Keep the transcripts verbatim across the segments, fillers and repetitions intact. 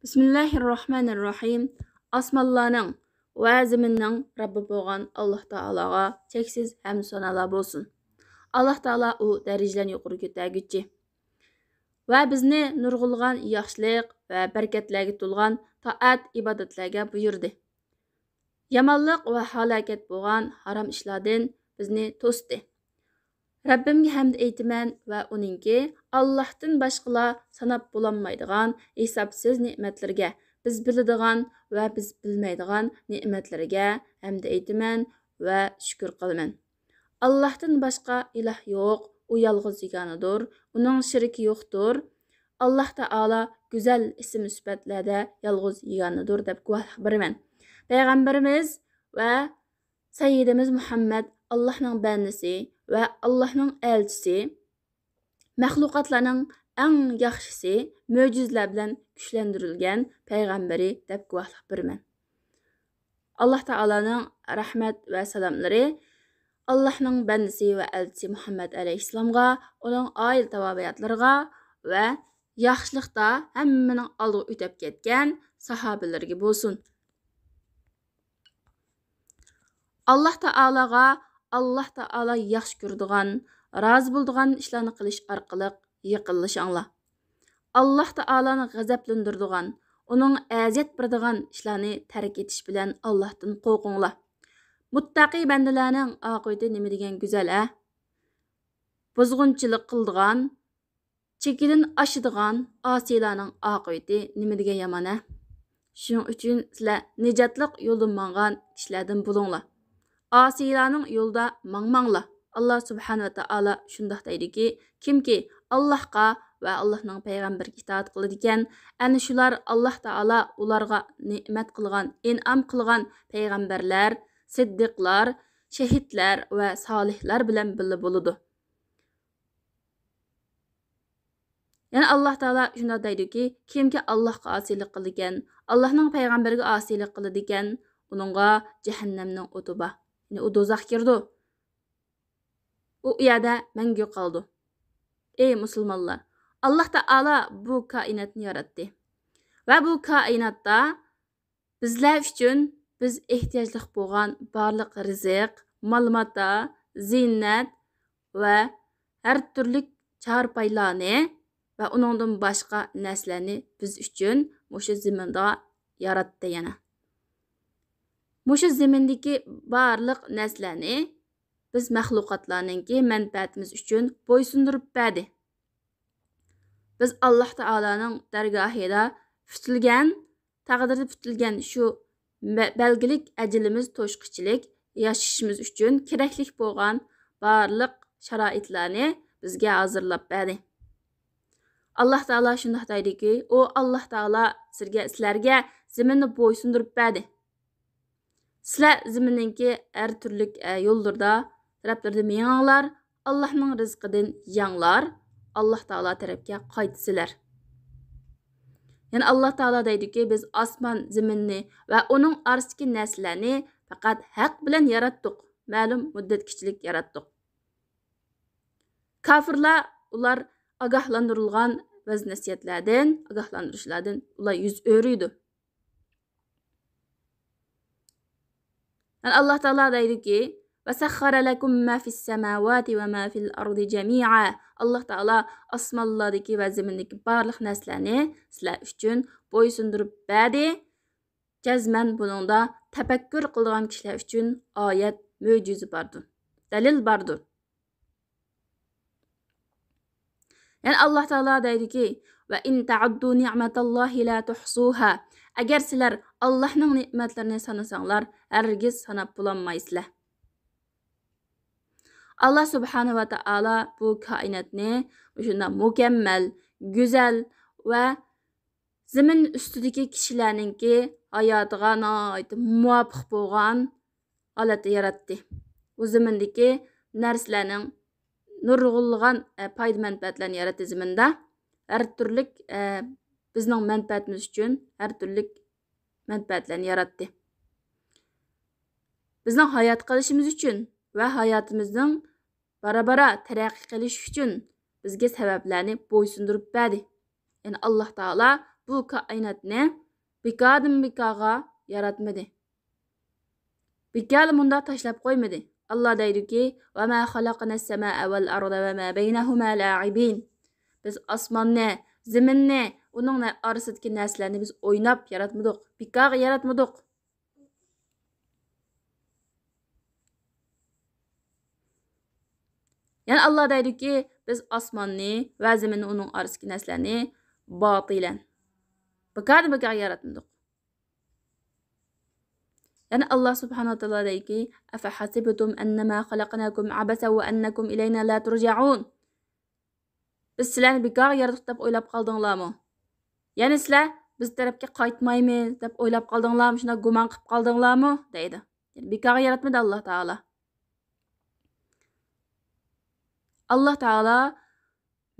بىسمىللاھىررەھمانىررەھىم. ئاسمانلارنىڭ ۋە زېمىننىڭ رەببى بولغان ئاللاھ تائالاغا چەكسىز ھەمدۇ سانالار بولسۇن. ئاللاھ تائالا ئۇ دەرىجىلەرنى يۇقىرى كۆتەرگۈچى ۋە بىزنى نۇرغۇنلىغان ياخشىلىق ۋە بەرىكەتلەرگە تولغان تائەت ئىبادەتلەرگە بۇيرۇدى. يامانلىق ۋە ھالاكەت بولغان ھارام ئىشلاردىن بىزنى توستى. رەببىمگە ھەمدە ئېيتىمەن ۋە ئۇنىڭكى ئاللاھتىن باشقىلار ساناپ بولالمايدىغان ھېسابسىز نېمەتلىرىگە، بىز بىلىدىغان ۋە بىز بىلمەيدىغان نېمەتلىرىگە ھەمدە ئېيتىمەن ۋە شۈكۈر قىلىمەن. ئاللاھتىن باشقا ئىلاھ يوق، ئۇ يالغۇز يېگانىدۇر، ئۇنىڭ شېرىكى يوقتۇر. ئاللاھ تائالا گۈزەل ئىسىم سۈپەتلەردە يالغۇز يېگانىدۇر دەپ گۇۋاھلىق بېرىمەن. پەيغەمبىرىمىز ۋە سەييىدىمىز مۇھەممەد ئاللاھنىڭ بەندىسى ۋە ئاللاھنىڭ ئەلچىسى، مەخلۇقاتلارنىڭ ئەڭ ياخشىسى، مۆجىزىلەر بىلەن كۈچلەندۈرۈلگەن پەيغەمبىرى دەپ گۇۋاھلىق بېرىمەن. ئاللاھ تائالانىڭ رەھمەت ۋە سالاملىرى ئاللاھنىڭ بەندىسى ۋە ئەلچىسى مۇھەممەد ئەلەيھىسسالامغا، ئۇنىڭ ئائىلە تاۋابىئاتلىرىغا ۋە ياخشىلىقتا ھەممىنىڭ ئالدىغا ئۆتەپ كەتكەن ساھابىلىرىگە بولسۇن. ئاللاھ تائالاغا ئاللاھ تائالا ياخشى كۆرىدىغان، رازى بولىدىغان ئىشلارنى قىلىش ئارقىلىق يېقىنلىشىڭلار. ئاللاھ تائالانى غەزەپلەندۈرىدىغان، ئۇنىڭ ئەزىيەت بېرىدىغان ئىشلارنى تەرك ئېتىش بىلەن ئاللاھتىن قورقۇڭلار. مۇتتەقىي بەندىلەرنىڭ ئاقىۋىتى نېمە دېگەن گۈزەل، ھە؟ بۇزغۇنچىلىق قىلىدىغان، چېكىدىن ئاشىدىغان ئاسىيلارنىڭ ئاقىۋىتى نېمە دېگەن يامان، ھە؟ شۇنىڭ ئۈچۈن سىلەر نىجاتلىق يولدىن ماڭغان كىشىلەردىن بولۇڭلار. ئاسىيلارنىڭ يولىدا ماڭماڭلار. ئاللاھ سۇبھانەھۇ ۋە تائالا شۇنداق دەيدۇكى، كىمكى ئاللاھقا ۋە ئاللاھنىڭ پەيغەمبىرىگە ئىتائەت قىلىدىكەن، ئەنە شۇلار ئاللاھ تائالا ئۇلارغا نېمەت قىلغان، ئىنئام قىلغان پەيغەمبەرلەر، سىددىقلار، شېھىتلەر ۋە سالىھلار بىلەن بىللە بولىدۇ. يەنە ئاللاھ تائالا شۇنداق دەيدۇكى، كىمكى ئاللاھقا ئاسىيلىق قىلىدىكەن، ئاللاھنىڭ پەيغەمبىرىگە ئاسىيلىق قىلىدىكەن، ئۇنىڭغا جەھەننەمنىڭ ئوتى بار. يەنى ئۇ دوزاخقا كىرىدۇ. ئۇ يەردە مەڭگۈ قالىدۇ. ئەي مۇسۇلمانلار، ئاللاھ تائالا بۇ كائىناتنى ياراتتى. ۋە بۇ كائىناتتا بىزلەر ئۈچۈن بىز ئېھتىياجلىق بولغان بارلىق رىزىق، مال-ماتا، زىننەت ۋە ھەر تۈرلۈك چارپايلارنى ۋە ئۇنىڭدىن باشقا نەرسىلەرنى بىز ئۈچۈن مۇشۇ زېمىندا ياراتتى يەنە. مۇشۇ زېمىندىكى بارلىق نەرسىلەرنى بىز مەخلۇقاتلارنىڭكى مەنپەئەتىمىز ئۈچۈن بويسۇندۇرۇپ بەردى. بىز ئاللاھ تائالانىڭ دەرگاھىدا پۈتۈلگەن، تەقدىردە پۈتۈلگەن شۇ بە-، بەلگىلىك ئەجىلىمىز توشقۇچىلىك ياشىشىمىز ئۈچۈن كېرەكلىك بولغان بارلىق شارائىتلارنى بىزگە ھازىرلاپ بەردى. ئاللاھ تائالا شۇنداق دەيدۇكى، ئۇ ئاللاھ تائالا سىزگە، سىلەرگە زېمىننى بويسۇندۇرۇپ بەردى. سىلەر زېمىننىڭكى ھەر تۈرلۈك، ئە، يوللىرىدا، تەرەپلىرىدە مېڭىڭلار، ئاللاھنىڭ رىزقىدىن يەڭلار، ئاللاھ تائالا تەرەپكە قايتىسىلەر. يەنە ئاللاھ تائالا دەيدۇكى، بىز ئاسمان زېمىننى ۋە ئۇنىڭ ئارىسىدىكى نەرسىلەرنى پەقەت ھەق بىلەن ياراتتۇق، مەلۇم مۇددەتكىچىلىك ياراتتۇق. كاپىرلار، ئۇلار ئاگاھلاندۇرۇلغان ۋەز-نەسىھەتلەردىن، ئاگاھلاندۇرۇشلاردىن ئۇلار يۈز ئۆرۈيدۇ. يەنە ئاللاھ تائالا دەيدۇكى، «وسخر لكم ما في السماوات وما في الأرض جميعا.» ئاللاھ تائالا ئاسمانلاردىكى ۋە زېمىندىكى بارلىق نەرسىلەرنى سىلەر ئۈچۈن بويسۇندۇرۇپ بەردى. جەزمەن بۇنىڭدا تەپەككۇر قىلىدىغان كىشىلەر ئۈچۈن ئايەت، مۆجىزە باردۇر، دەلىل باردۇر. يەنە ئاللاھ تائالا دەيدۇكى، «وإن تعدوا نعمة الله لا تحصوها.» ئەگەر سىلەر ئاللاھنىڭ نېمەتلىرىنى سانىساڭلار، ھەرگىز ساناپ بولالمايسىلەر. ئاللاھ سۇبھانەھۇ ۋە تائالا بۇ كائىناتنى مۇشۇنداق مۇكەممەل، گۈزەل ۋە زېمىن ئۈستىدىكى كىشىلەرنىڭكى ھاياتىغا ناھايىتى مۇۋاپىق بولغان ھالەتتە ياراتتى. ئۇ زېمىندىكى نەرسىلەرنىڭ نۇرغۇنلىغان، ئە، پايدا مەنپەئەتلەرنى ياراتتى زېمىندا. ھەر تۈرلۈك، ئە، بىزنىڭ مەنپەئەتىمىز ئۈچۈن ھەر تۈرلۈك مەنپەئەتلەرنى ياراتتى. بىزنىڭ ھايات قېلىشىمىز ئۈچۈن ۋە ھاياتىمىزنىڭ بارا-بارا تەرەققىي قىلىشى ئۈچۈن بىزگە سەۋەبلەرنى بويسۇندۇرۇپ بەردى. يەنى ئاللاھ تائالا بۇ كائىناتنى بىكاردىن بىكارغا ياراتمىدى. بىكارلا مۇنداق تاشلاپ قويمىدى. ئاللا دەيدۇكى، «وما خلقنا السماء والأرض وما بينهما لاعبين.» بىز ئاسماننى، زېمىننى، ئۇنىڭ نە-، ئارىسىدىكى نەرسىلەرنى بىز ئويناپ ياراتمىدۇق، بىكارغا ياراتمىدۇق. يەنە ئاللا دەيدۇكى، بىز ئاسماننى ۋە زېمىننى، ئۇنىڭ ئارىسىدىكى نەرسىلەرنى باتىلەن، بىكاردىن بىكارغا ياراتمىدۇق. يەنە ئاللا سۇبھانەھۇ ۋە تائالا دەيدۇكى، «أفحسبتم أنما خلقناكم عبثا وأنكم إلينا لا ترجعون.» بىز سىلەرنى بىكارغا ياراتتۇق دەپ ئويلاپ قالدىڭلارمۇ؟ يەنى سىلەر بىز تەرەپكە قايتمايمىز دەپ ئويلاپ قالدىڭلارمۇ؟ شۇنداق گۇمان قىلىپ قالدىڭلارمۇ؟ دەيدۇ. يەنى بىكارغا ياراتمىدى ئاللا تائالا. ئاللا تائالا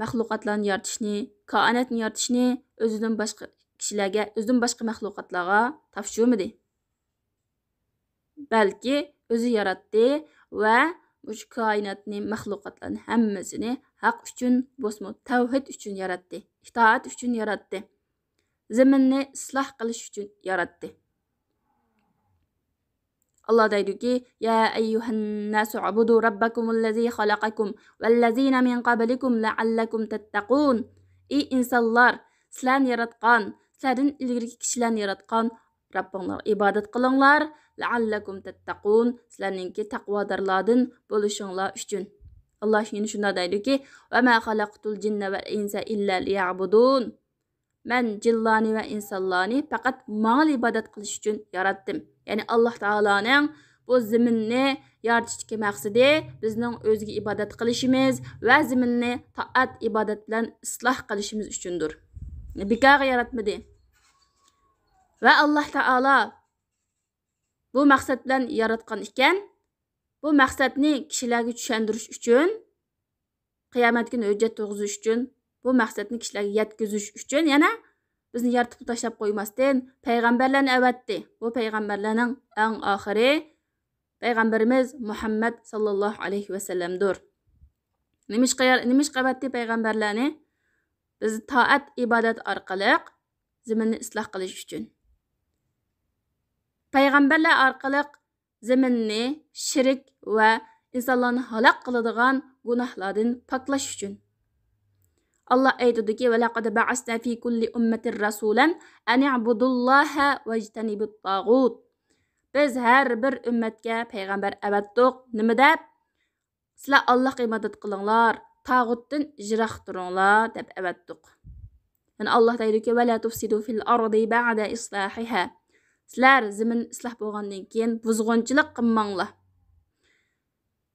مەخلۇقاتلارنى يارىتىشنى، كائىناتنى يارىتىشنى ئۆزىدىن باشقا كىشىلەرگە، ئۆزىدىن باشقا مەخلۇقاتلارغا تاپشۇرمىدى. بەلكى ئۆزى ياراتتى ۋە مۇشۇ كائىناتنى، مەخلۇقاتلارنى ھەممىسىنى ھەق ئۈچۈن بولسىمۇ، تەۋھىد ئۈچۈن ياراتتى، ئىتائەت ئۈچۈن ياراتتى، زېمىننى ئىسلاھ قىلىش ئۈچۈن ياراتتى. ئاللا دەيدۇكى، يا أيها الناس اعبدوا ربكم الذي خلقكم والذين من قبلكم لعلكم تتقون. ئى ئىنسانلار، سىلەرنى ياراتقان، سىلەردىن ئىلگىرىكى كىشىلەرنى ياراتقان رەببىڭلارغا ئىبادەت قىلىڭلار، لەئەللەكۇم تەتتەقۇن، سىلەرنىڭكى تەقۋادارلاردىن بولۇشۇڭلار ئۈچۈن. ئاللا يەنە شۇنداق دەيدۇكى، ۋەما خەلەقتۇل جىننە ۋەل ئىنسە ئىللا لىيەبۇدۇن. مەن جىنلارنى ۋە ئىنسانلارنى پەقەت ماڭىلا ئىبادەت قىلىش ئۈچۈن ياراتتىم. يەنى ئاللا تائالانىڭ بۇ زېمىننى يارىتىشتىكى مەقسىتى بىزنىڭ ئۆزىگە ئىبادەت قىلىشىمىز ۋە زېمىننى تائەت ئىبادەت بىلەن ئىسلاھ قىلىشىمىز ئۈچۈندۇر. بىكارغا ياراتمىدى. ۋە ئاللا تائالا بۇ مەقسەت بىلەن ياراتقان ئىكەن، بۇ مەقسەتنى كىشىلەرگە چۈشەندۈرۈش ئۈچۈن، قىيامەت كۈنى ھۆججەت تۇرغۇزۇش ئۈچۈن، بۇ مەقسەتنى كىشىلەرگە يەتكۈزۈش ئۈچۈن يەنە بىزنى يارىتىپلا تاشلاپ قويماستىن، پەيغەمبەرلەرنى ئەۋەتتى. بۇ پەيغەمبەرلەرنىڭ ئەڭ ئاخىرى پەيغەمبىرىمىز مۇھەممەد ساللاللاھۇ ئەلەيھى ۋەسەللەمدۇر. نېمىشقا، نېمىشقا ئەۋەتتى پەيغەمبەرلەرنى؟ بىز تائەت ئىبادەت ئارقىلىق زېمىننى ئىسلاھ قىلىش ئۈچۈن. پەيغەمبەرلەر ئارقىلىق زېمىننى شىرك ۋە ئىنسانلارنى ھالاك قىلىدىغان گۇناھلاردىن پاكلاش ئۈچۈن. ئاللا ئېيتىدۇكى، ۋەلەقەد بەئەسنا فى كۇللى ئۈممەتىن رەسۇلەن ئەنىئبۇدۇللاھە ۋەجتەنىبۇت تاغۇت. بىز ھەر بىر ئۈممەتكە پەيغەمبەر ئەۋەتتۇق. نېمە دەپ؟ سىلەر ئاللاھقا ئىبادەت قىلىڭلار، تاغۇتتىن يىراق تۇرۇڭلار دەپ ئەۋەتتۇق. يەنە ئاللا دەيدۇكى، ۋەلا تۇفسىدۇ فىل ئەردى بەئدە ئىسلاھىھا. سىلەر زېمىن ئىسلاھ بولغاندىن كېيىن بۇزغۇنچىلىق قىلماڭلار.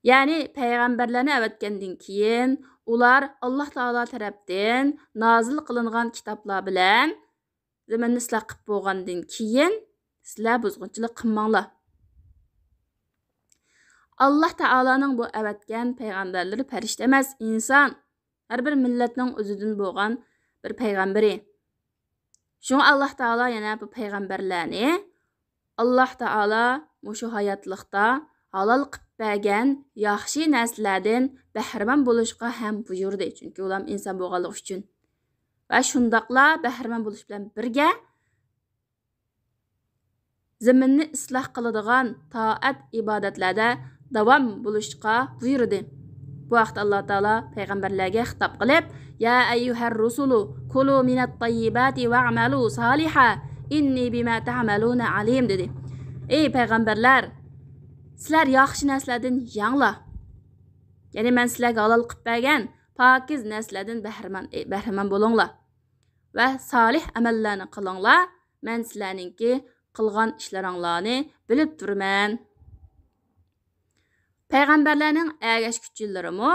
يەنى پەيغەمبەرلەرنى ئەۋەتكەندىن كېيىن ئۇلار ئاللا تائالا تەرەپتىن نازىل قىلىنغان كىتابلار بىلەن زېمىننى ئىسلاھ قىلىپ بولغاندىن كېيىن سىلەر بۇزغۇنچىلىق قىلماڭلار. ئاللا تائالانىڭ بۇ ئەۋەتكەن پەيغەمبەرلىرى پەرىشتە ئەمەس، ئىنسان. ھەر بىر مىللەتنىڭ ئۆزىدىن بولغان بىر پەيغەمبىرى. شۇڭا ئاللا تائالا يەنە بۇ پەيغەمبەرلەرنى ئاللا تائالا مۇشۇ ھاياتلىقتا ھالال قىلىپ بەرگەن ياخشى نەرسىلەردىن بەھرىمەن بولۇشقا ھەم بۇيرۇدى. چۈنكى ئۇلار ئىنسان بولغانلىقى ئۈچۈن. ۋە شۇنداقلا بەھرىمەن بولۇش بىلەن بىرگە، زېمىننى ئىسلاھ قىلىدىغان تائەت ئىبادەتلەردە داۋام بولۇشقا بۇيرۇدى. بۇ ھەقتە ئاللا تائالا پەيغەمبەرلەرگە خىتاب قىلىپ، يا ئەييۇھەر رۇسۇلۇ كۇلۇ مىنەت تەييىباتى ۋەئمەلۇ سالىھا ئىننى بىما تەئمەلۇنە ئەلىم، دېدى. ئەي پەيغەمبەرلەر، سىلەر ياخشى نەرسىلەردىن يەڭلار. يەنى مەن سىلەرگە ھالال قىلىپ بەرگەن پاكىز نەرسىلەردىن بەھرىمەن، بەھرىمەن بولۇڭلار. ۋە سالىھ ئەمەللەرنى قىلىڭلار، مەن سىلەرنىڭكى قىلغان ئىشلىرىڭلارنى بىلىپ تۇرىمەن. پەيغەمبەرلەرنىڭ ئەگەشكۈچىلىرىمۇ،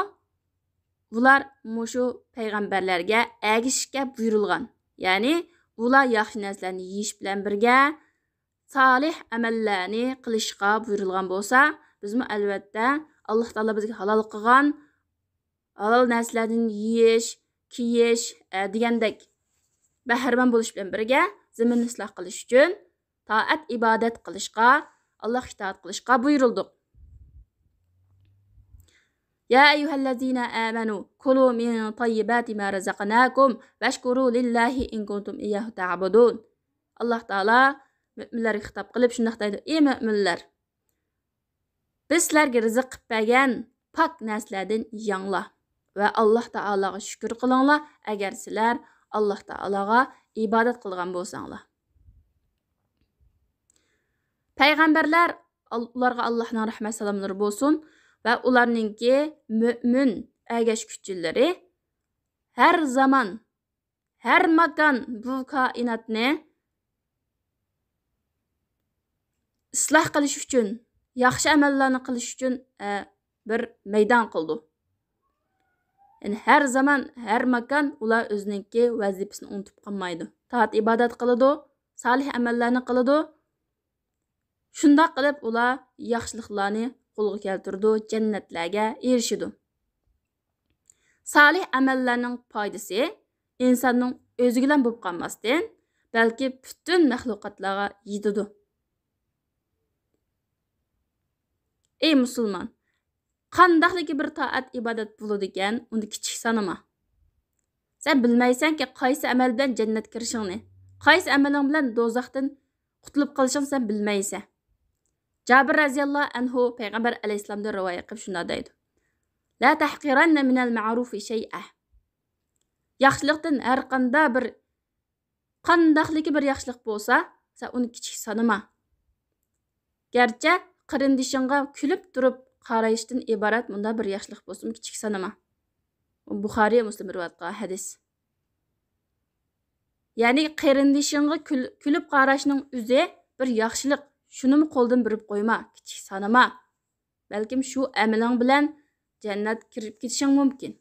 بۇلار مۇشۇ پەيغەمبەرلەرگە ئەگىشىشكە بۇيرۇلغان. يەنى بۇلار ياخشى نەرسىلەرنى يېيىش بىلەن بىرگە، سالىھ ئەمەللەرنى قىلىشقا بۇيرۇلغان بولسا، بىزمۇ ئەلۋەتتە ئاللا تائالا بىزگە ھالال قىلغان ھالال نەرسىلەردىن يېيىش، كىيىش، ئە، دېگەندەك بەھرىمەن بولۇش بىلەن بىرگە، زېمىننى ئىسلاھ قىلىش ئۈچۈن تائەت ئىبادەت قىلىشقا، ئاللاھقا ئىتائەت قىلىشقا بۇيرۇلدۇق. يا أيها الذين آمنوا كلوا من طيبات ما رزقناكم واشكروا لله إن كنتم إياه تعبدون. ئاللاھ تائالا مۆمىنلەرگە خىتاب قىلىپ شۇنداق دەيدۇ: ئى مۆمىنلەر، بىز سىلەرگە رىزىق قىلىپ بەرگەن پاك نەرسىلەردىن يەڭلار ۋە ئاللاھ تائالاغا شۈكۈر قىلىڭلار، ئەگەر سىلەر ئاللاھ تائالاغا ئىبادەت قىلىدىغان بولساڭلار. پەيغەمبەرلەر، ئال-، ئۇلارغا ئاللاھنىڭ رەھمەت سالاملىرى بولسۇن، ۋە ئۇلارنىڭكى مۆمىن ئەگەشكۈچىلىرى ھەر زامان، ھەر ماكان بۇ كائىناتنى ئىسلاھ قىلىش ئۈچۈن، ياخشى ئەمەللەرنى قىلىش ئۈچۈن، ئە، بىر مەيدان قىلىدۇ. يەنى ھەر زامان، ھەر ماكان ئۇلار ئۆزىنىڭكى ۋەزىپىسىنى ئۇنتۇپ قالمايدۇ. تائەت ئىبادەت قىلىدۇ، سالىھ ئەمەللەرنى قىلىدۇ. شۇنداق قىلىپ ئۇلار ياخشىلىقلارنى قولغا كەلتۈرىدۇ، جەننەتلەرگە ئېرىشىدۇ. سالىھ ئەمەللەرنىڭ پايدىسى ئىنساننىڭ ئۆزىگىلا بولۇپ قالماستىن، بەلكى پۈتۈن مەخلۇقاتلارغا يېتىدۇ. ئەي مۇسۇلمان، قانداقلىكى بىر تائەت ئىبادەت بولىدىكەن، ئۇنى كىچىك سانىما. سەن بىلمەيسەنكى، قايسى ئەمەل بىلەن جەننەتكە كىرىشىڭنى، قايسى ئەمىلىڭ بىلەن دوزاختىن قۇتۇلۇپ قېلىشىڭنى سەن بىلمەيسەن. جابىر رەزىياللاھۇ ئەنھۇ پەيغەمبەر ئەلەيھىسسالامدىن رىۋايەت قىلىپ شۇنداق دەيدۇ: لا تحقرن من المعروف شيئا. ياخشىلىقتىن ھەر قانداق بىر، قانداقلىكى بىر ياخشىلىق بولسا، سەن ئۇنى كىچىك سانىما. گەرچە قېرىندىشىڭغا كۈلۈپ تۇرۇپ قارايشتىن ئىبارەت مۇنداق بىر ياخشىلىق بولسىمۇ، كىچىك سانىما. بۇخارىي، مۇسلىم رىۋايەت قىلغان ھەدىس. يەنى قېرىندىشىڭغا كۈل-، كۈلۈپ قاراشنىڭ ئۆزى بىر ياخشىلىق. شۇنىمۇ قولدىن بېرىپ قويما، كىچىك سانىما. بەلكىم شۇ ئەمىلىڭ بىلەن جەننەتكە كىرىپ كېتىشىڭ مۇمكىن.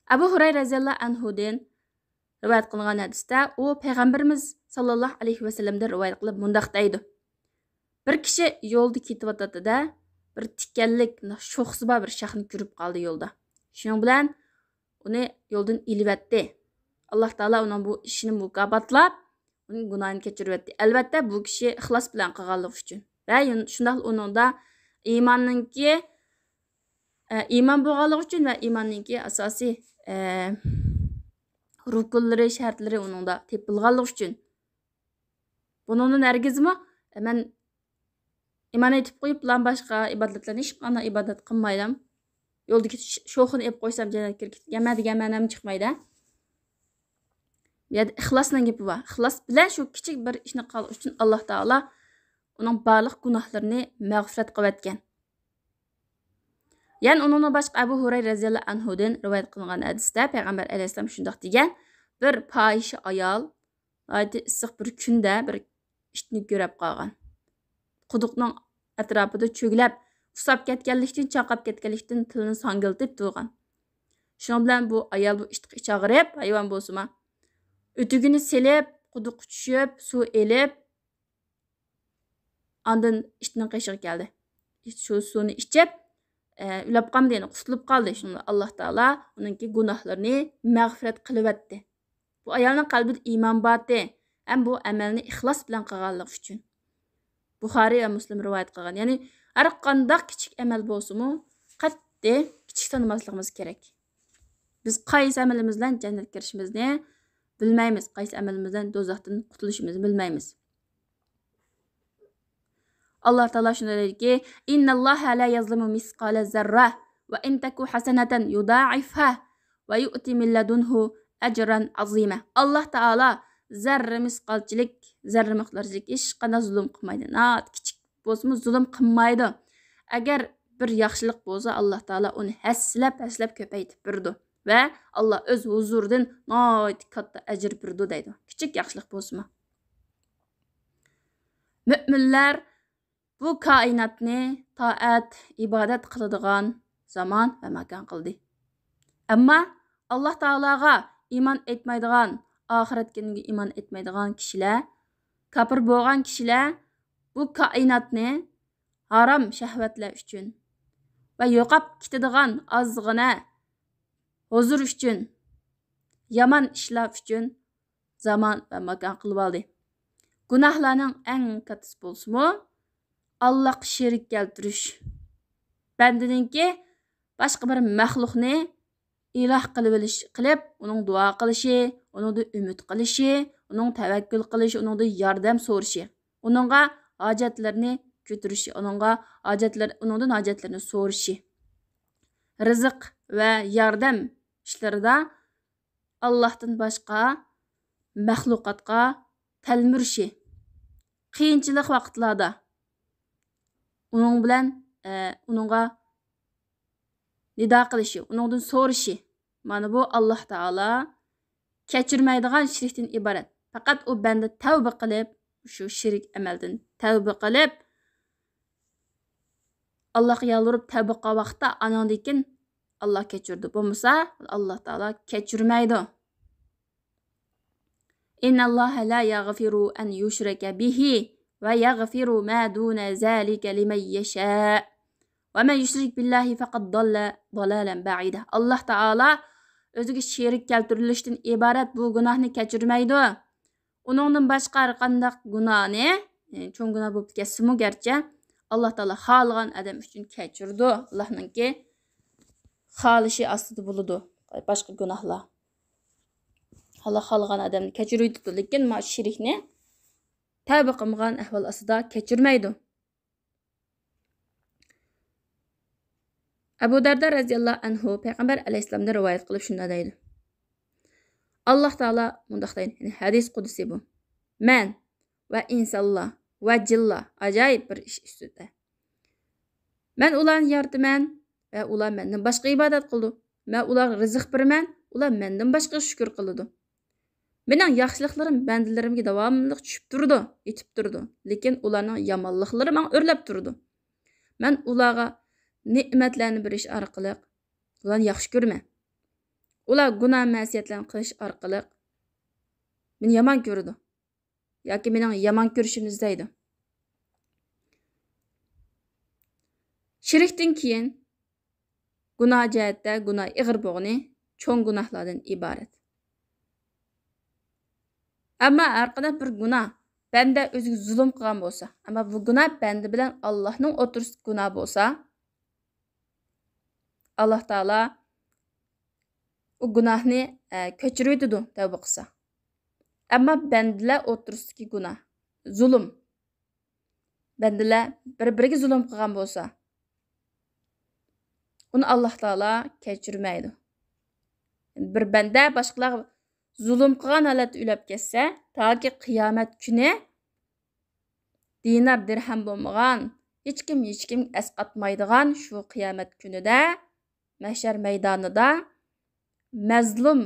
ئەبۇ ھۇرەيرە رەزىياللاھۇ ئەنھۇدىن رىۋايەت قىلىنغان ھەدىستە ئۇ پەيغەمبىرىمىز ساللاللاھۇ ئەلەيھى ۋەسەللەمدىن رىۋايەت قىلىپ مۇنداق دەيدۇ: بىر كىشى يولدا كېتىۋاتاتتى-دە، بىر تىكەنلىك شوخىسى بار بىر شاخنى كۆرۈپ قالدى يولدا. شۇنىڭ بىلەن ئۇنى يولدىن ئېلىۋەتتى. ئاللاھ تائالا ئۇنىڭ بۇ ئىشىنى مۇكاپاتلاپ، ئۇنىڭ گۇناھىنى كەچۈرۈۋەتتى. ئەلۋەتتە، بۇ كىشى ئىخلاس بىلەن قىلغانلىقى ئۈچۈن. ۋە يۇن-، شۇنداقلا ئۇنىڭدا ئىماننىڭكى، ئە، ئىمان بولغانلىقى ئۈچۈن ۋە ئىماننىڭكى ئاساسىي، ئە، رۇكۇنلىرى، شەرتلىرى ئۇنىڭدا تېپىلغانلىقى ئۈچۈن. بۇنىڭدىن ھەرگىزمۇ، ئە، مەن ئىمان ئېيتىپ قويۇپ، بۇلار باشقا ئىبادەتلەرنى ھېچقانداق ئىبادەت قىلمايدۇ. يولدىكى ش-، شوخىنى ئېلىپ قويسام جەننەتكە كىرىپ كېتىدىكەنمەن دېگەن مەنام چىقمايدۇ. بۇ يەردە ئىخلاسنىڭ گېپى بار. ئىخلاس بىلەن شۇ كىچىك بىر ئىشنى قىلغان ئۈچۈن ئاللاھ تائالا ئۇنىڭ بارلىق گۇناھلىرىنى مەغپىرەت قىلىۋەتكەن. يەنە ئۇنىڭدىن باشقا ئەبۇ ھۇرەيرە رەزىياللاھۇ ئەنھۇدىن رىۋايەت قىلىنغان ھەدىستە پەيغەمبەر ئەلەيھىسسالام شۇنداق دېگەن: بىر پاھىشە ئايال ناھايىتى ئىسسىق بىر كۈندە بىر ئىتنى كۆرۈپ قالغان. قۇدۇقنىڭ ئەتراپىدا چۆگىلەپ، ئۇسساپ كەتكەنلىكتىن، چاقاپ كەتكەنلىكتىن تىلىنى ساڭگىلىتىپ تۇرغان. شۇنىڭ بىلەن بۇ ئايال بۇ ئىتقا ئىچ ئاغرىپ، ھايۋان بولسىمۇ، ئۆتۈكىنى سېلىپ، قۇدۇققا چۈشۈپ، سۇ ئېلىپ، ئاندىن ئىتنىڭ قېشىغا كەلدى. ئىت شۇ سۇنى ئىچىپ، ئە، ئۆلۈپ قالمىدى، يەنى قۇتۇلۇپ قالدى. شۇنىڭ بىلەن ئاللاھ تائالا ئۇنىڭكى گۇناھلىرىنى مەغپىرەت قىلىۋەتتى. بۇ ئايالنىڭ قەلبىدە ئىمان بارتى ھەم بۇ ئەمەلنى ئىخلاس بىلەن قىلغانلىقى ئۈچۈن. بۇخارىي ۋە مۇسلىم رىۋايەت قىلغان. يەنى ھەر قانداق كىچىك ئەمەل بولسىمۇ، قەتئىي كىچىك سانىماسلىقىمىز كېرەك. بىز قايسى ئەمىلىمىز بىلەن جەننەتكە كىرىشىمىزنى بىلمەيمىز، قايسى ئەمىلىمىز بىلەن دوزاختىن قۇتۇلۇشىمىزنى بىلمەيمىز. ئاللاھ تائالا شۇنداق دەيدىكى: إن الله لا يظلم مثقال ذرة وإن تك حسنة يضاعفها ويؤت من لدنه أجرا عظيما. ئاللاھ تائالا زەررە مىسقالچىلىك، زەررە مىقدارچىلىك ھېچقانداق زۇلۇم قىلمايدۇ. ناھايىتى كىچىك بولسىمۇ زۇلۇم قىلمايدۇ. ئەگەر بىر ياخشىلىق بولسا، ئاللاھ تائالا ئۇنى ھەسسىلەپ، ھەسسىلەپ كۆپەيتىپ بېرىدۇ. ۋە ئاللاھ ئۆز ھۇزۇرىدىن ناھايىتى كاتتا ئەجىر بېرىدۇ دەيدۇ. كىچىك ياخشىلىق بولسىمۇ. مۆمىنلەر بۇ كائىناتنى تائەت، ئىبادەت قىلىدىغان زامان ۋە ماكان قىلدى. ئەمما ئاللاھ تائالاغا ئىمان ئېيتمايدىغان، ئاخىرەتكە ئىمان ئېيتمايدىغان كىشىلەر، كاپىر بولغان كىشىلەر بۇ كائىناتنى ھارام شەھۋەتلەر ئۈچۈن ۋە يوقاپ كېتىدىغان ئازغىنە ھۇزۇر ئۈچۈن، يامان ئىشلار ئۈچۈن زامان ۋە ماكان قىلىۋالدى. گۇناھلارنىڭ ئەڭ كاتتىسى بولسىمۇ، ئاللاھقا شېرىك كەلتۈرۈش. بەندىنىڭكى باشقا بىر مەخلۇقنى ئىلاھ قىلىۋېلىش، قىلىپ، ئۇنىڭ دۇئا قىلىشى، ئۇنىڭدىن ئۈمىد قىلىشى، ئۇنىڭ تەۋەككۈل قىلىشى، ئۇنىڭدىن ياردەم سورىشى، ئۇنىڭغا ھاجەتلىرىنى كۆتۈرۈشى، ئۇنىڭغا ھاجەتلىرى، ئۇنىڭدىن ھاجەتلىرىنى سورىشى، رىزىق ۋە ياردەم ئىشلىرىدا ئاللاھتىن باشقا مەخلۇقاتقا تەلمۈرۈشى، قىيىنچىلىق ۋاقىتلاردا ئۇنىڭ بىلەن، ئە، ئۇنىڭغا نىدا قىلىشى، ئۇنىڭدىن سورىشى. مانا بۇ ئاللاھ تائالا كەچۈرمەيدىغان شىركتىن ئىبارەت. پەقەت ئۇ بەندە تەۋبە قىلىپ، شۇ شىرك ئەمەلدىن تەۋبە قىلىپ، ئاللاھقا يالۋۇرۇپ تەۋبە قىلغان ۋاقىتتا، ئانىڭدىن كېيىن ئاللاھ كەچۈرىدۇ. بولمىسا، ئاللاھ تائالا كەچۈرمەيدۇ. إن الله لا يغفر أن يشرك به ويغفر ما دون ذلك لمن يشاء ومن يشرك بالله فقد ضل ضلالا بعيدا. ئاللاھ تائالا ئۆزىگە شېرىك كەلتۈرۈلۈشتىن ئىبارەت بۇ گۇناھنى كەچۈرمەيدۇ. ئۇنىڭدىن باشقا ھەر قانداق گۇناھنى، يەنى چوڭ گۇناھ بولۇپ كەتسىمۇ گەرچە، ئاللاھ تائالا خالىغان ئادەم ئۈچۈن كەچۈرىدۇ. ئاللاھنىڭكى خالىشى ئاستىدا بولىدۇ باشقا گۇناھلار. ئاللاھ خالىغان ئادەمنى كەچۈرۈۋېتىدۇ، لېكىن ما شىركنى تەۋبە قىلمىغان ئەھۋال ئاستىدا كەچۈرمەيدۇ. ئەبۇ دەردە رەزىياللاھۇ ئەنھۇ پەيغەمبەر ئەلەيھىسسالامدىن رىۋايەت قىلىپ شۇنداق دەيدۇ. ئاللاھ تائالا مۇنداق دەيدۇ، يەنى ھەدىس قۇدسىي بۇ. مەن ۋە ئىنسانلار ۋە جىنلار ئاجايىپ بىر ئىش ئۈستىدە. مەن ئۇلارنى يارىتىمەن ۋە ئۇلار مەندىن باشقا ئىبادەت قىلىدۇ. مەن ئۇلارغا رىزىق بېرىمەن، ئۇلار مەندىن باشقىغا شۈكۈر قىلىدۇ. مېنىڭ ياخشىلىقلىرىم بەندىلىرىمگە داۋاملىق چۈشۈپ تۇرىدۇ، يېتىپ تۇرىدۇ. لېكىن ئۇلارنىڭ يامانلىقلىرى ماڭا ئۆرلەپ تۇرىدۇ. مەن ئۇلارغا نېمەتلەرنى بېرىش ئارقىلىق ئۇلارنى ياخشى كۆرىمەن. ئۇلار گۇناھ مەسىيەتلەرنى قىلىش ئارقىلىق مېنى يامان كۆرىدۇ ياكى مېنىڭ يامان كۆرۈشۈمنى ئىزدەيدۇ. شىركتىن كېيىن گۇناھ جەھەتتە گۇناھ ئېغىر بولغىنى چوڭ گۇناھلاردىن ئىبارەت. ئەمما ھەرقانداق بىر گۇناھ بەندە ئۆزىگە زۇلۇم قىلغان بولسا، ئەمما بۇ گۇناھ بەندە بىلەن ئاللاھنىڭ ئوتتۇرىسىدىكى گۇناھ بولسا، ئاللاھ تائالا ئۇ گۇناھنى، ئە، كەچۈرۈۋېتىدۇ تەۋبە قىلسا. ئەمما بەندىلەر ئوتتۇرىسىدىكى گۇناھ، زۇلۇم، بەندىلەر بىر-بىرىگە زۇلۇم قىلغان بولسا، ئۇنى ئاللاھ تائالا كەچۈرمەيدۇ. بىر بەندە باشقىلارغا زۇلۇم قىلغان ھالەتتە ئۆلۈپ كەتسە، تاكى قىيامەت كۈنى دىنار، دىرھەم بولمىغان، ھېچكىم، ھېچكىم ئەسقاتمايدىغان شۇ قىيامەت كۈنىدە، مەھشەر مەيدانىدا مەزلۇم،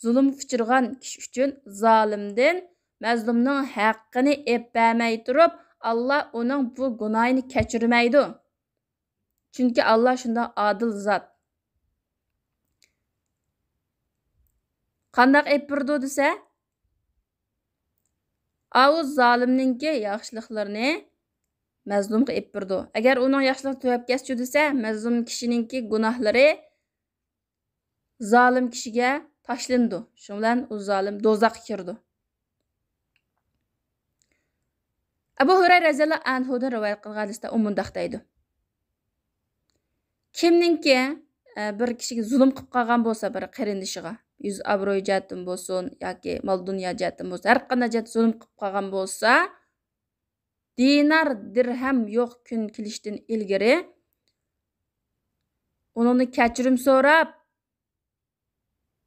زۇلۇمغا ئۇچرىغان كىشى ئۈچۈن زالىمدىن مەزلۇمنىڭ ھەققىنى ئېلىپ بەرمەي تۇرۇپ، ئاللاھ ئۇنىڭ بۇ گۇناھىنى كەچۈرمەيدۇ. چۈنكى ئاللاھ شۇنداق ئادىل زات. قانداق ئېلىپ بېرىدۇ دېسە، ئاۋۇ زالىمنىڭكى ياخشىلىقلىرىنى مەزلۇمغا ئېلىپ بېرىدۇ. ئەگەر ئۇنىڭ ياخشىلىقى تۈگەپ كەتسىچۇ دېسە، مەزلۇم كىشىنىڭكى گۇناھلىرى زالىم كىشىگە تاشلىنىدۇ. شۇنىڭ بىلەن ئۇ زالىم دوزاخقا كىرىدۇ. ئەبۇ ھۇرەيرە رەزىياللاھۇ ئەنھۇدىن رىۋايەت قىلغان ھەدىستە ئۇ مۇنداق دەيدۇ. كىمنىڭكى، ئە، بىر كىشىگە زۇلۇم قىلىپ قالغان بولسا، بىر قېرىندىشىغا، يۈز ئابرۇي جەھەتتىن بولسۇن ياكى مال دۇنيا جەھەتتىن بولسۇن، ھەر قانداق جەھەتتە زۇلۇم قىلىپ قالغان بولسا، دىنار، دىرھەم يوق كۈن كېلىشتىن ئىلگىرى ئۇنىڭدىن كەچۈرۈم سوراپ،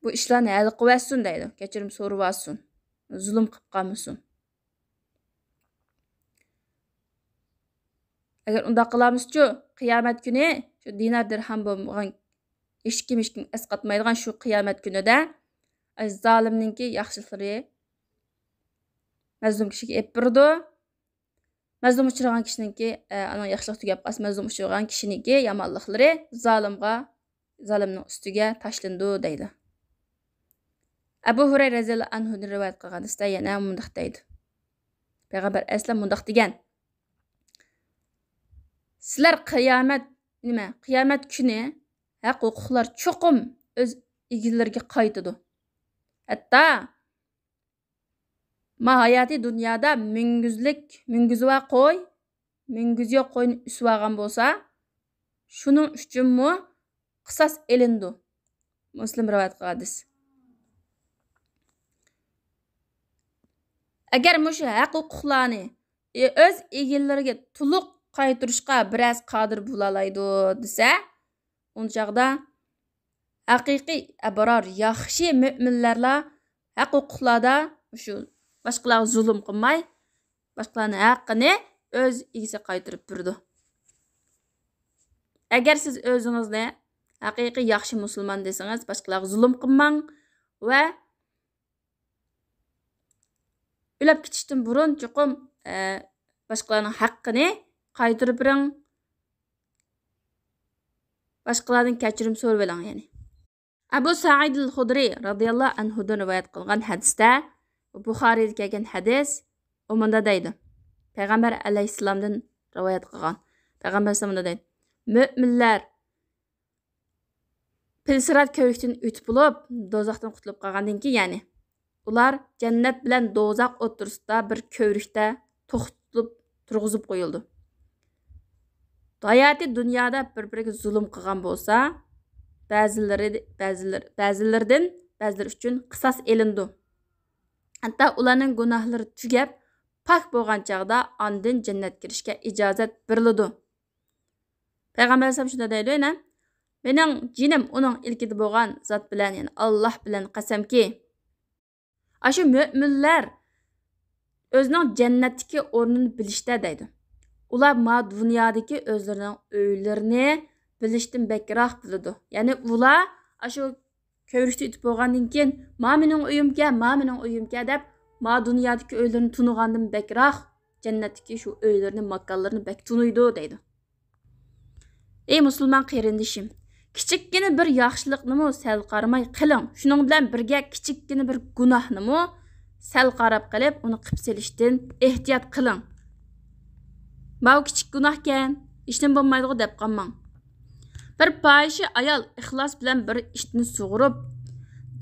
بۇ ئىشلارنى ھەل قىلىۋەتسۇن دەيدۇ. كەچۈرۈم سورىۋالسۇن. زۇلۇم قىلىپ قالمىسۇن. ئەگەر ئۇنداق قىلالمىسىچۇ، قىيامەت كۈنى شۇ دىنار دىرھەم بولمىغان، ھېچكىم، ھېچكىم ئەسقاتمايدىغان شۇ قىيامەت كۈنىدە، ئاي، زالىمنىڭكى ياخشىلىقلىرى مەزلۇم كىشىگە ئېلىپ بېرىدۇ. مەزلۇم ئۇچرىغان كىشىنىڭكى، ئە، ئانىڭ ياخشىلىقى تۈگەپ قالسا، مەزلۇم ئۇچرىغان كىشىنىڭكى يامانلىقلىرى زالىمغا، زالىمنىڭ ئۈستىگە تاشلىنىدۇ دەيدۇ. ئەبۇ ھۇرەيرە رەزىياللاھۇ ئەنھۇدىن رىۋايەت قىلغان ھەدىستە يەنە مۇنداق دەيدۇ. پەيغەمبەر ئەلەيھىسسالام مۇنداق دېگەن: سىلەر قىيامەت، نېمە، قىيامەت كۈنى ھەق ھوقۇقلار چوقۇم ئۆز ئىگىلىرىگە قايتىدۇ. ھەتتا ما ھاياتىي دۇنيادا مۈڭگۈزلۈك، مۈڭگۈزى بار قوي، مۈڭگۈزى يوق قوينى ئۈسۈۋالغان بولسا، شۇنىڭ ئۈچۈنمۇ قىساس ئېلىنىدۇ. مۇسلىم رىۋايەت قىلغان ھەدىس. ئەگەر مۇشۇ ھەق ھوقۇقلارنى ئۆز ئىگىلىرىگە تولۇق قايتۇرۇشقا بىرەرسى قادىر بولالايدۇ دېسە، ئۇ چاغدا ھەقىقىي ئەبرار، ياخشى مۆمىنلەرلا ھەق ھوقۇقلاردا مۇشۇ باشقىلارغا زۇلۇم قىلماي، باشقىلارنىڭ ھەققىنى ئۆز ئىگىسىگە قايتۇرۇپ بېرىدۇ. ئەگەر سىز ئۆزىڭىزنى ھەقىقىي ياخشى مۇسۇلمان دېسىڭىز، باشقىلارغا زۇلۇم قىلماڭ ۋە ئۆلۈپ كېتىشتىن بۇرۇن چوقۇم، ئە، باشقىلارنىڭ ھەققىنى قايتۇرۇپ بېرىڭ. باشقىلاردىن كەچۈرۈم سورىۋېلىڭ، يەنى. ئەبۇ سەئىد ئەل خۇدرى رازىياللاھۇ ئەنھۇدىن رىۋايەت قىلغان ھەدىستە، بۇخارىيدا كەلگەن ھەدىس، ئۇ مۇنداق دەيدۇ. پەيغەمبەر ئەلەيھىسسالامدىن رىۋايەت قىلغان. پەيغەمبەر ئەلەيھىسسالام مۇنداق دەيدۇ. مۆمىنلەر پىلسىرات كۆۋرۈكتىن ئۆتۈپ بولۇپ، دوزاختىن قۇتۇلۇپ قالغاندىن كېيىن، يەنى، ئۇلار جەننەت بىلەن دوزاخ ئوتتۇرىسىدا بىر كۆۋرۈكتە توختىتىپ تۇرغۇزۇپ قويۇلىدۇ. ھاياتىي دۇنيادا بىر-بىرىگە زۇلۇم قىلغان بولسا، بەزىلىرى، بەزىلىرى، بەزىلىرىدىن بەزىلىرى ئۈچۈن قىساس ئېلىنىدۇ. ھەتتا ئۇلارنىڭ گۇناھلىرى تۈگەپ، پاك بولغان چاغدا ئاندىن جەننەتكە كىرىشكە ئىجازەت بېرىلىدۇ. پەيغەمبەر ئەلەيھىسسالام شۇنداق دەيدۇ يەنە، مېنىڭ جېنىم ئۇنىڭ ئىلكىدە بولغان زات بىلەن، يەنى ئاللاھ بىلەن قەسەمكى، ئاشۇ مۆمىنلەر ئۆزىنىڭ جەننەتتىكى ئورنىنى بىلىشتە دەيدۇ. ئۇلار ما دۇنيادىكى ئۆزلىرىنىڭ ئۆيلىرىنى بىلىشتىن بەكرەك بىلىدۇ. يەنى ئۇلار ئاشۇ كۆۋرۈكتە ئۆتۈپ بولغاندىن كېيىن، ما مېنىڭ ئۆيۈمكەن، ما مېنىڭ ئۆيۈمكەن دەپ، ما دۇنيادىكى ئۆيلىرىنى تونۇغاندىن بەكرەك جەننەتتىكى شۇ ئۆيلىرىنى، ماكانلىرىنى بەك تونۇيدۇ دەيدۇ. ئەي مۇسۇلمان قېرىندىشىم، كىچىككىنە بىر ياخشىلىقنىمۇ سەل قارىماي قىلىڭ. شۇنىڭ بىلەن بىرگە كىچىككىنە بىر گۇناھنىمۇ سەل قاراپ قېلىپ، ئۇنى قىپ سېلىشتىن ئېھتىيات قىلىڭ. ماۋۇ كىچىك گۇناھكەن، ھېچنېمە بولمايدىغۇ دەپ قالماڭ. بىر پاھىشە ئايال ئىخلاس بىلەن بىر ئىتنى سۇغۇرۇپ،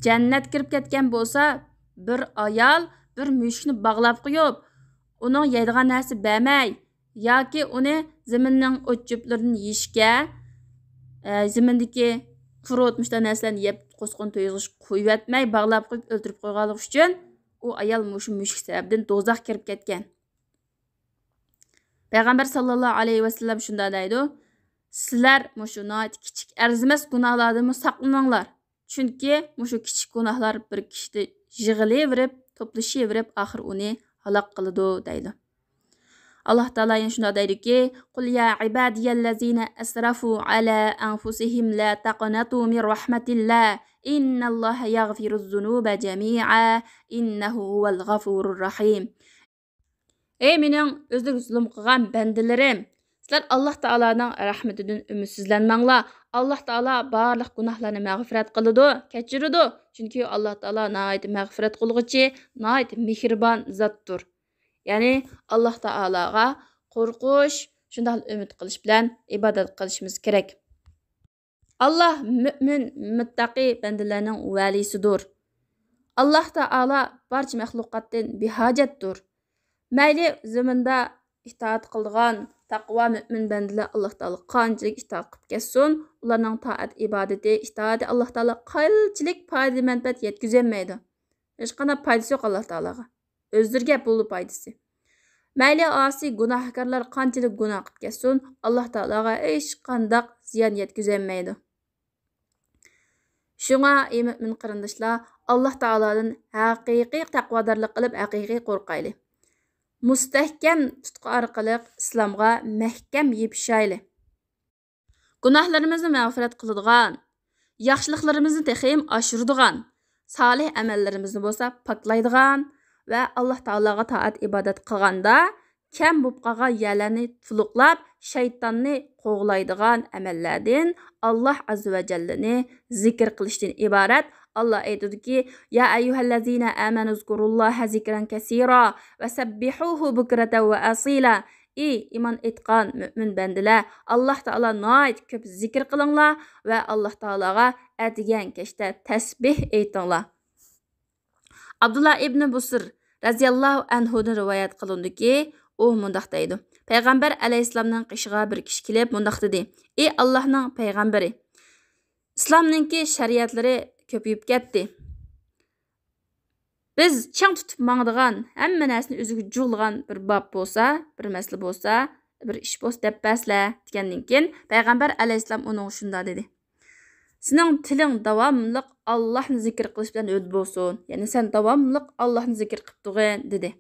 جەننەتكە كىرىپ كەتكەن بولسا، بىر ئايال بىر مۈشۈكنى باغلاپ قويۇپ، ئۇنىڭ يەيدىغان نەرسە بەرمەي، ياكى ئۇنى زېمىننىڭ ئوت-چۆپلىرىدىن يېيىشكە، ئە، زېمىندىكى قۇرۇت مۇشۇنداق نەرسىلەرنى يەپ، قوسقىنى تويغۇزۇش قويۇۋەتمەي، باغلاپ قويۇپ ئۆلتۈرۈپ قويغانلىقى ئۈچۈن، ئۇ ئايال مۇشۇ مۈشۈك سەۋەبىدىن دوزاخقا كىرىپ كەتكەن. پەيغەمبەر ساللاللاھۇ ئەلەيھى ۋەسەللەم شۇنداق دەيدۇ، سىلەر مۇشۇ ناھايىتى كىچىك، ئەرزىمەس گۇناھلاردىنمۇ ساقلىنىڭلار. چۈنكى مۇشۇ كىچىك گۇناھلار بىر كىشىدە يىغىلىۋېرىپ، توپلىشىۋېرىپ، ئاخىر ئۇنى ھالاك قىلىدۇ، دەيدۇ. ئاللاھ تائالا يەنە شۇنداق دەيدۇكى، قل يا عبادي الذين أسرفوا على أنفسهم لا تقنطوا من رحمة الله إن الله يغفر الذنوب جميعا إنه هو الغفور الرحيم. ئەي مېنىڭ ئۆزىگە زۇلۇم قىلغان بەندىلىرىم، سىلەر ئاللاھ تائالانىڭ رەھمىتىدىن ئۈمىدسىزلەنمەڭلار. ئاللاھ تائالا بارلىق گۇناھلارنى مەغپىرەت قىلىدۇ، كەچۈرىدۇ. چۈنكى ئاللاھ تائالا ناھايىتى مەغپىرەت قىلغۇچى، ناھايىتى مېھرىبان زاتتۇر. يەنى ئاللاھ تائالاغا قورقۇش، شۇنداقلا ئۈمىد قىلىش بىلەن ئىبادەت قىلىشىمىز كېرەك. ئاللاھ مۆمىن، مۇتتەقى بەندىلەرنىڭ ۋەلىسىدۇر. ئاللاھ تائالا بارچە مەخلۇقاتتىن بىھاجەتتۇر. مەيلى زېمىندا ئىتائەت قىلىدىغان تەقۋا مۆمىن بەندىلەر ئاللاھ تائالاغا قانچىلىك ئىتائەت قىلىپ كەتسۇن، ئۇلارنىڭ تائەت ئىبادىتى، ئىتائىتى ئاللاھ تائالاغا قانچىلىك پايدا مەنپەئەت يەتكۈزەلمەيدۇ. ھېچقانداق پايدىسى يوق ئاللاھ تائالاغا. ئۆزلىرىگە بولىدۇ پايدىسى. مەيلى ئاسىي گۇناھكارلار قانچىلىك گۇناھ قىلىپ كەتسۇن، ئاللاھ تائالاغا ھېچقانداق زىيان يەتكۈزەلمەيدۇ. شۇڭا، ئەي مۆمىن قېرىنداشلار، ئاللاھ تائالادىن ھەقىقىي تەقۋادارلىق قىلىپ، ھەقىقىي قورقايلى. مۇستەھكەم تۇتقا ئارقىلىق ئىسلامغا مەھكەم يېپىشايلى. گۇناھلىرىمىزنى مەغپىرەت قىلىدىغان، ياخشىلىقلىرىمىزنى تېخىمۇ ئاشۇرىدىغان، سالىھ ئەمەللىرىمىزنى بولسا پاكلايدىغان ۋە ئاللاھ تائالاغا تائەت ئىبادەت قىلغاندا كەم بولۇپ قالغان يەرلەرنى تولۇقلاپ، شەيتاننى قوغلايدىغان ئەمەللەردىن ئاللاھ ئەززە ۋە جەللىنى زىكىر قىلىشتىن ئىبارەت. ئاللاھ ئېيتىدۇكى، يا أيها الذين آمنوا اذكروا الله ذكرا كثيرا وسبحوه بكرة وأصيلا. ئى ئىمان ئېيتقان مۆمىن بەندىلەر، ئاللاھ تائالا ناھايىتى كۆپ زىكىر قىلىڭلار ۋە ئاللاھ تائالاغا ئەتىگەن كەچتە تەسبىھ ئېيتىڭلار. ئابدۇللا ئىبنى بۇسر رەزىياللاھۇ ئەنھۇدىن رىۋايەت قىلىنىدۇكى، ئۇ مۇنداق دەيدۇ، پەيغەمبەر ئەلەيھىسسالامنىڭ قېشىغا بىر كىشى كېلىپ مۇنداق دېدى: «ئى ئاللاھنىڭ پەيغەمبىرى، ئىسلامنىڭكى شەرىئەتلىرى كۆپىيىپ كەتتى. بىز چىڭ تۇتۇپ ماڭىدىغان، ھەممە نەرسىنى ئۆزىگە جۇغلىغان بىر باب بولسا، بىر مەسىلە بولسا، بىر ئىش بولسا دەپ بەرسىلە» دېگەندىن كېيىن، پەيغەمبەر ئەلەيھىسسالام ئۇنىڭغا شۇنداق دېدى: «سېنىڭ تىلىڭ داۋاملىق ئاللاھنى زىكىر قىلىش بىلەن ھۆددە بولسۇن، يەنى سەن داۋاملىق ئاللاھنى زىكىر قىلىپ تۇرغىن» دېدى.